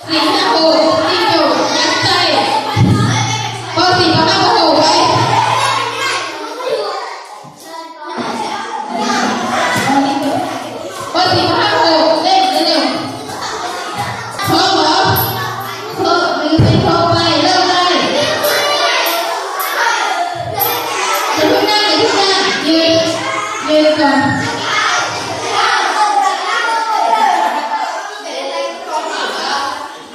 Xim Haj Hum, Tij Cum, Nab Xais. Pog Xim Pov Haj Hum, Pog Xim Pov Haj Hum, Lej Ntxwv Nws. Thov Mov, Thov Mov, Thov Pais, Lauj Laij. Cov hlub nyab, cov hlub nyab, yawg, yawg Kom.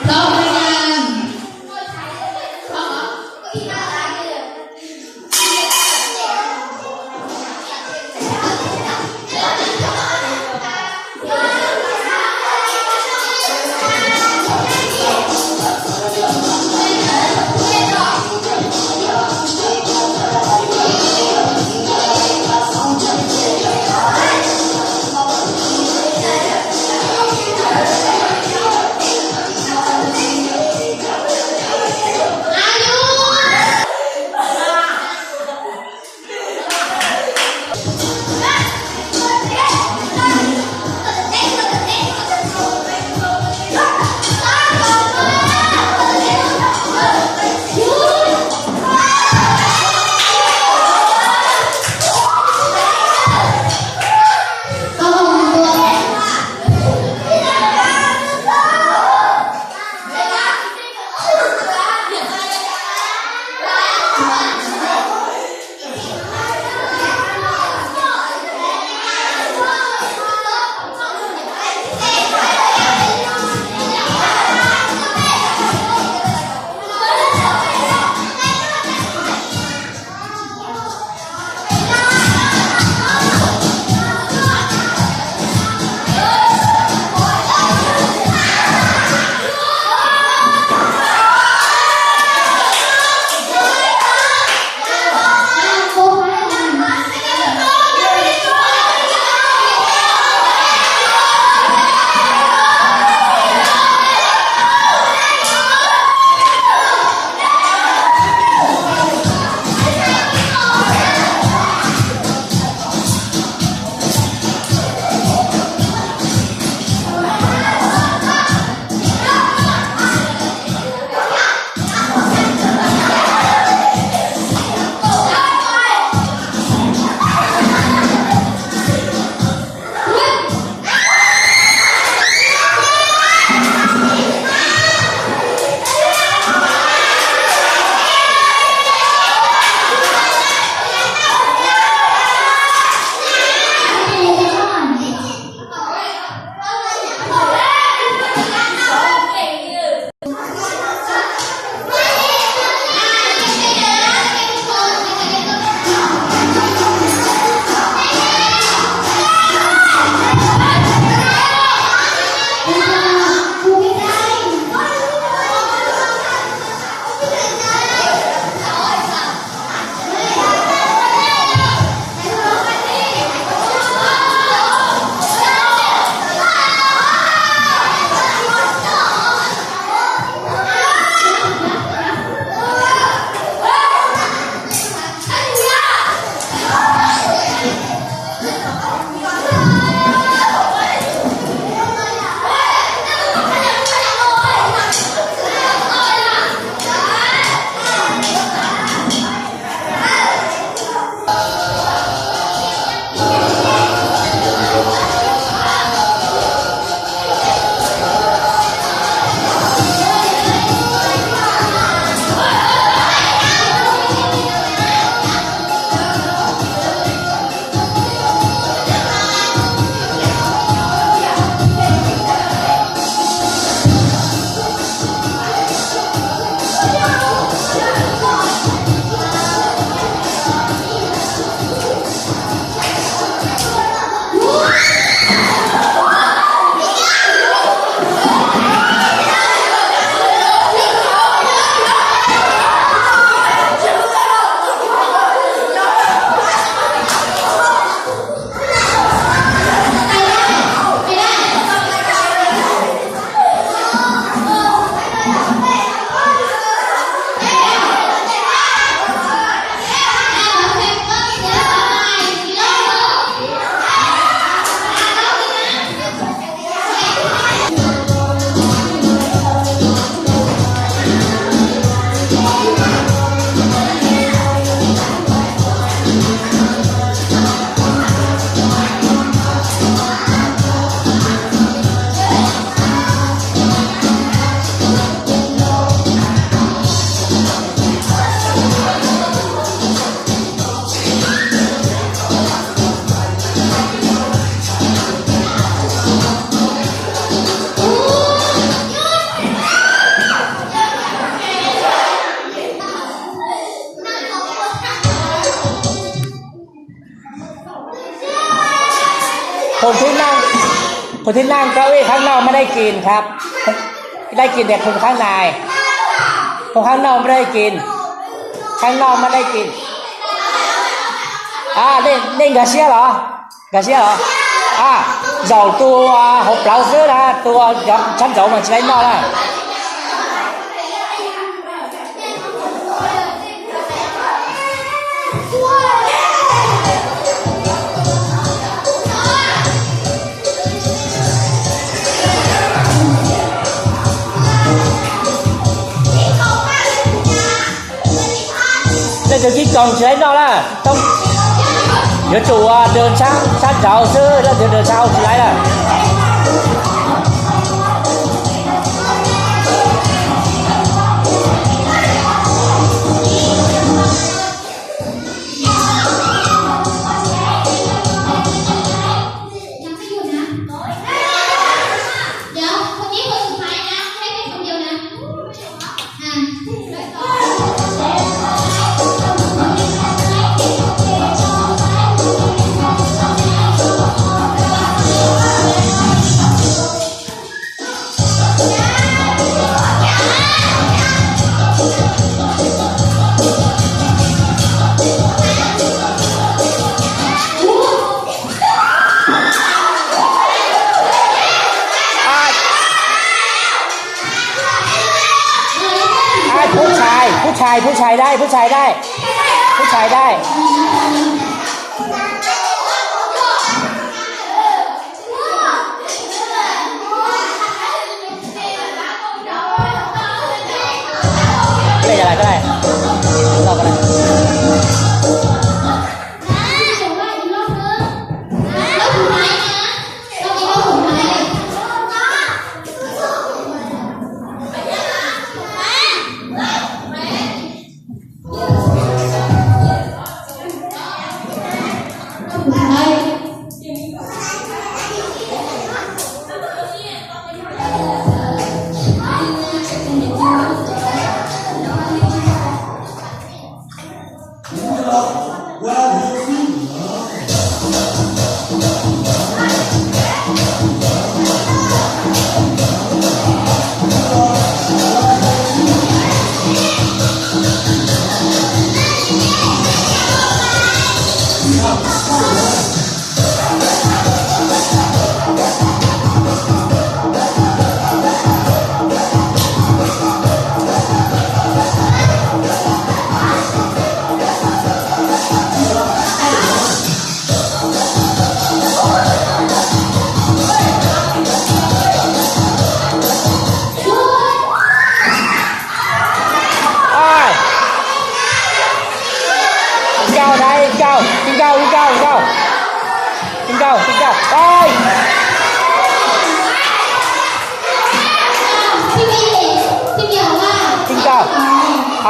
Thov Mov, คนที่นั่ง คนที่นั่งเก้าอี้ข้างนอกไม่ได้กินครับ ได้กินแต่คนข้างใน คนข้างนอกไม่ได้กิน ข้างนอกไม่ได้กิน อ่า เล่น เล่นกระเซี้ยเหรอ กระเซี้ยเหรอ อ่า giọng tus hột pláo xwb na, tus sab nraud mas tsis tau noj na. Leej twg kib koos tsis tau noj na. Yuav tsum ua dwg sab nraud xwb, leej twg dwg sab hauv tsis tau na. Ai, phub tshais, phub tshais, phub tshais dai, phub tshais dai, phub tshais dai. Nkauj, nkauj, nkauj, nkauj, nkauj, nkauj, nkauj, nkauj,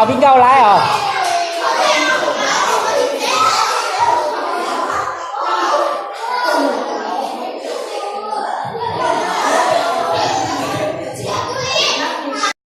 nkauj, nkauj,